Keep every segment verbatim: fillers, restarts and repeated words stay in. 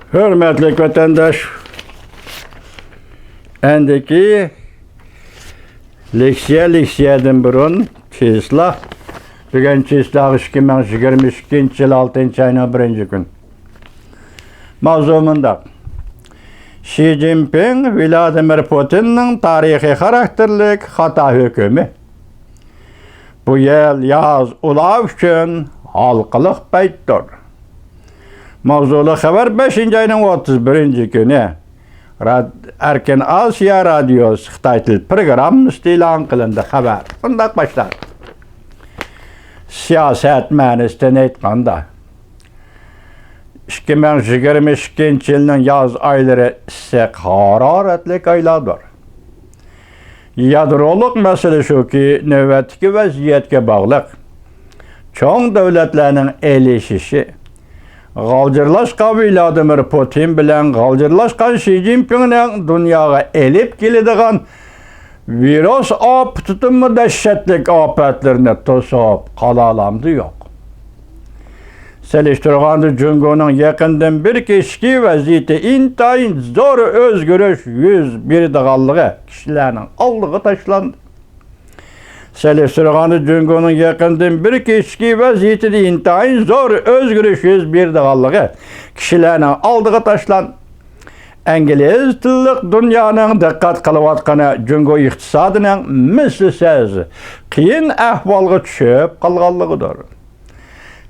ھۆرمەتلىك ۋەتەنداش، ئەندىكى لېكسىيە، لېكسىيەدىن بۇرۇن چېسلا، بۈگۈن چېسلا ئىككى مىڭ يىگىرمە ئىككىنچى يىل ئالتىنچى ئاينىڭ بىرىنچى كۈنى. ماۋزۇ مۇنداق: شى جىنپىڭ ۋلادىمىر پۇتىننىڭ تارىخىي خاراكتېرلىك خاتا ھۆكۈمى. بۇ يىل ياز ئۇلار ئۈچۈن ھالقىلىق پەيتتۇر. ماۋزۇلۇق خەۋەر بەشىنچى ئاينىڭ ئوتتۇز بىرىنچى كۈنى راد-، ئەركىن ئاسىيا رادىيوسى خىتاي تىل پروگراممىسىدا ئېلان قىلىندى. خەۋەر مۇنداق باشلانغان: سىياسەت مەنىسىدىن ئېيتقاندا، ئىككى مىڭ يىگىرمە ئىككىنچى يىلنىڭ ياز ئايلىرى ئىسسىق، ھارارەتلىك ئايلاردۇر. يادرولۇق مەسىلە شۇكى، نۆۋەتتىكى ۋەزىيەتكە باغلىق چوڭ دۆلەتلەرنىڭ ئېلىشىشى، غالجىرلاشقان ۋلادىمىر پۇتىن بىلەن غالجىرلاشقان شى جىنپىڭنىڭ دۇنياغا ئېلىپ كېلىدىغان ۋىرۇس ئاپىتىدىنمۇ دەھشەتلىك ئاپەتلىرىنى توسۇپ قالالامدۇ يوق؟ سېلىشتۇرغاندا، جۇڭگونىڭ يېقىندىن بېرىكى ئىچكى ۋەزىيىتى ئىنتايىن زور ئۆزگىرىش يۈز بېرىدىغانلىقى كىشىلەرنىڭ ئالدىغا تاشلاندى. سېلىشتۇرغاندا، جۇڭگونىڭ يېقىندىن بېرىكى ئىچكى ۋەزىيىتىدە ئىنتايىن زور ئۆزگىرىش يۈز بېرىدىغانلىقى كىشىلەرنىڭ ئالدىغا تاشلاندى. ئىنگلىز تىللىق دۇنيانىڭ دىققەت قىلىۋاتقىنى جۇڭگو ئىقتىسادىنىڭ مىسلىسىز قىيىن ئەھۋالغا چۈشۈپ قالغانلىقىدۇر.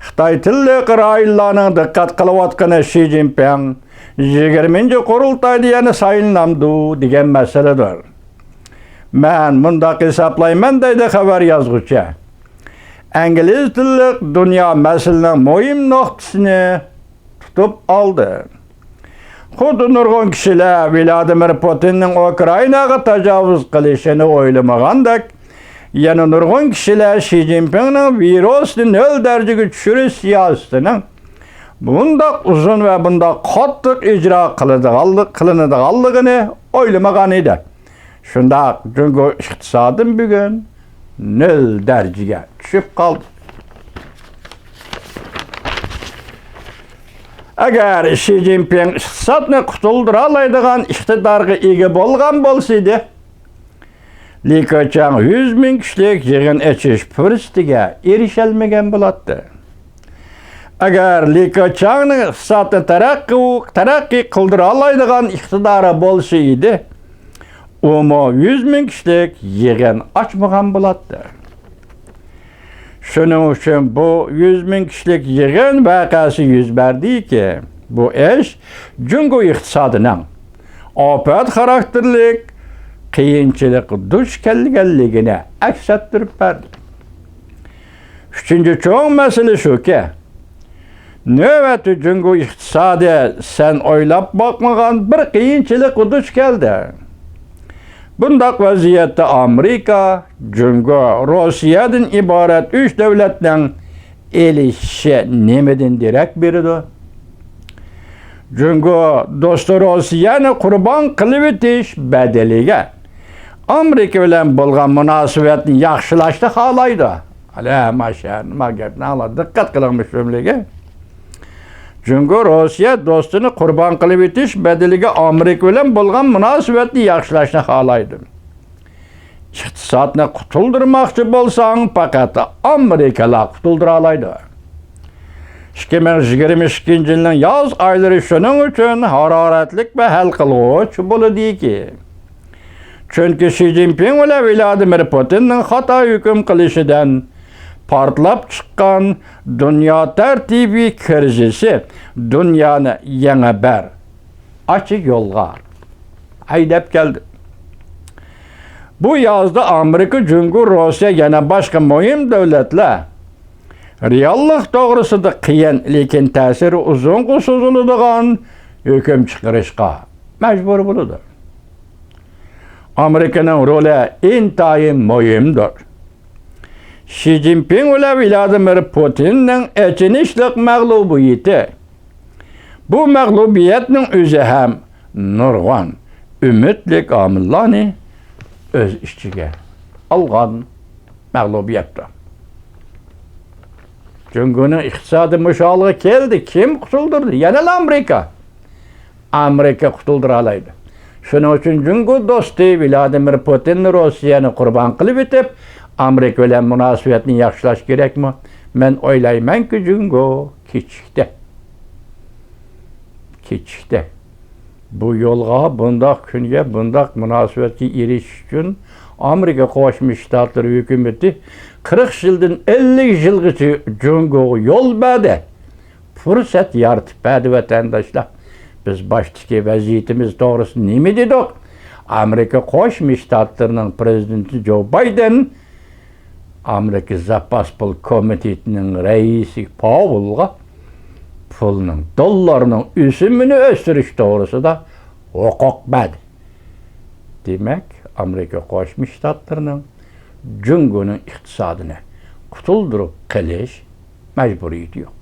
خىتاي تىللىق رايونلارنىڭ دىققەت قىلىۋاتقىنى شى جىنپىڭ يىگىرمىنچى قۇرۇلتايدا يەنە سايلىنامدۇ دېگەن مەسىلىدۇر. مەن مۇنداق ھېسابلايمەن، دەيدۇ خەۋەر يازغۇچى. ئىنگلىز تىللىق دۇنيا مەسىلىنىڭ مۇھىم نۇقتىسىنى تۇتۇپ ئالدى. خۇددى نۇرغۇن كىشىلەر ۋلادىمىر پۇتىننىڭ ئۇكرائىناغا تاجاۋۇز قىلىشىنى ئويلىمىغاندەك، يەنە نۇرغۇن كىشىلەر شى جىنپىڭنىڭ ۋىرۇسنى نۆل دەرىجىگە چۈشۈرۈش سىياسىتىنىڭ بۇنداق ئۇزۇن ۋە بۇنداق قاتتىق ئىجرا قىلىدىغانلىق-، قىلىنىدىغانلىقىنى ئويلىمىغان ئىدى. شۇنداق، جۇڭگو ئىقتىسادىمۇ بۈگۈن نۆل دەرىجىگە چۈشۈپ قالدى. ئەگەر شى جىنپىڭ ئىقتىسادنى قۇتۇلدۇرالايدىغان ئىقتىدارغا ئىگە بولغان بولسىدى، لى كېچياڭ يۈز مىڭ كىشىلىك يىغىن ئېچىش پۇرسىتىگە ئېرىشەلمىگەن بولاتتى. ئەگەر لى كېچياڭنىڭ ئىقتىسادنى تەرەققىي، تەرەققىي قىلدۇرالايدىغان ئىقتىدارى بولسا ئىدى، ئۇمۇ يۈز مىڭ كىشىلىك يىغىن ئاچمىغان بولاتتى. شۇنىڭ ئۈچۈن بۇ يۈز مىڭ كىشىلىك يىغىن ۋەقەسى يۈز بەردىكى، بۇ ئىش جۇڭگو ئىقتىسادىنىڭ ئاپەت خاراكتېرلىك قىيىنچىلىققا دۇچ كەلگەنلىكىنى ئەكس ئەتتۈرۈپ بەردى. ئۈچىنچى چوڭ مەسىلە شۇكى، نۆۋەتتە جۇڭگو ئىقتىسادى سەن ئويلاپ باقمىغان بىر قىيىنچىلىققا دۇچ كەلدى. بۇنداق ۋەزىيەتتە ئامېرىكا، جۇڭگو، روسىيەدىن ئىبارەت ئۈچ دۆلەتنىڭ ئېلىشىشى نېمىدىن دېرەك بېرىدۇ؟ جۇڭگو دوستى روسىيەنى قۇربان قىلىۋېتىش بەدىلىگە ئامېرىكا بىلەن بولغان مۇناسىۋەتنى ياخشىلاشنى خالايدۇ. ئەلە، ماشا، نېمە گەپنى ئاڭلا، دىققەت قىلىڭ مۇشۇ جۈملىگە. جۇڭگو روسىيە دوستىنى قۇربان قىلىۋېتىش بەدىلىگە ئامېرىكا بىلەن بولغان مۇناسىۋەتنى ياخشىلاشنى خالايدۇ. ئىقتىسادنى قۇتۇلدۇرماقچى بولساڭ، پەقەت ئامېرىكىلا قۇتۇلدۇرالايدۇ. ئىككى مىڭ يىگىرمە ئىككىنچى يىلنىڭ ياز ئايلىرى شۇنىڭ ئۈچۈن ھارارەتلىك ۋە ھەل قىلغۇچ بولىدىكى. چۈنكى شى جىنپىڭ بىلەن ۋلادىمىر پۇتىننىڭ خاتا ھۆكۈم قىلىشىدىن پارتلاپ چىققان دۇنيا تەرتىپى كىرىزىسى دۇنيانى يېڭى بىر ئاچچىق يولغا ھەيدەپ كەلدى. بۇ يازدا ئامېرىكا، جۇڭگو، روسىيە، يەنە باشقا مۇھىم دۆلەتلەر رېئاللىق توغرىسىدا قىيىن، لېكىن تەسىرى ئۇزۇنغا سوزۇلىدىغان ھۆكۈم چىقىرىشقا مەجبۇر بولىدۇ. ئامېرىكىنىڭ رولى ئىنتايىن مۇھىمدۇر. شى جىنپىڭ بىلەن ۋلادىمىر پۇتىننىڭ ئېچىنىشلىق مەغلۇبىيىتى، بۇ مەغلۇبىيەتنىڭ ئۆزى ھەم نۇرغۇن ئۈمىدلىك ئامىللارنى ئۆز ئىچىگە ئالغان مەغلۇبىيەتتۇر. جۇڭگونىڭ ئىقتىسادى مۇشۇ ھالغا كەلدى. كىم قۇتۇلدۇردى؟ يەنىلا ئامېرىكا. ئامېرىكا قۇتۇلدۇرالايدۇ. شۇنىڭ ئۈچۈن جۇڭگو دوستى ۋلادىمىر پۇتىن روسىيەنى قۇربان قىلىۋېتىپ، ئامېرىكا بىلەن مۇناسىۋەتنى ياخشىلاش كېرەكمۇ؟ مەن ئويلايمەنكى، جۇڭگو كېچىكتى. كېچىكتى. بۇ يولغا، بۇنداق كۈنگە، بۇنداق مۇناسىۋەتكە ئېرىشىش ئۈچۈن ئامېرىكا قوشما شتاتلىرى ھۆكۈمىتى قىرىق يىلدىن ئەللىك يىلغىچە جۇڭگوغا يول بەردى. پۇرسەت يارىتىپ بەردى، ۋەتەنداشلار. بىز باشتىكى ۋەزىيىتىمىز توغرىسىدا نېمە دېدۇق؟ ئامېرىكا قوشما شتاتلىرىنىڭ پرېزىدېنتى جو بايدېن ئامېرىكا زاپاس پۇل كومىتېتىنىڭ رەئىسى پاۋېلغا پۇلنىڭ، دوللارنىڭ ئۆسۈمىنى ئۆستۈرۈش توغرىسىدا ھوقۇق بەردى. دېمەك، ئامېرىكا قوشما شتاتلىرىنىڭ جۇڭگونىڭ ئىقتىسادىنى قۇتۇلدۇرۇپ قېلىش مەجبۇرىيىتى يوق.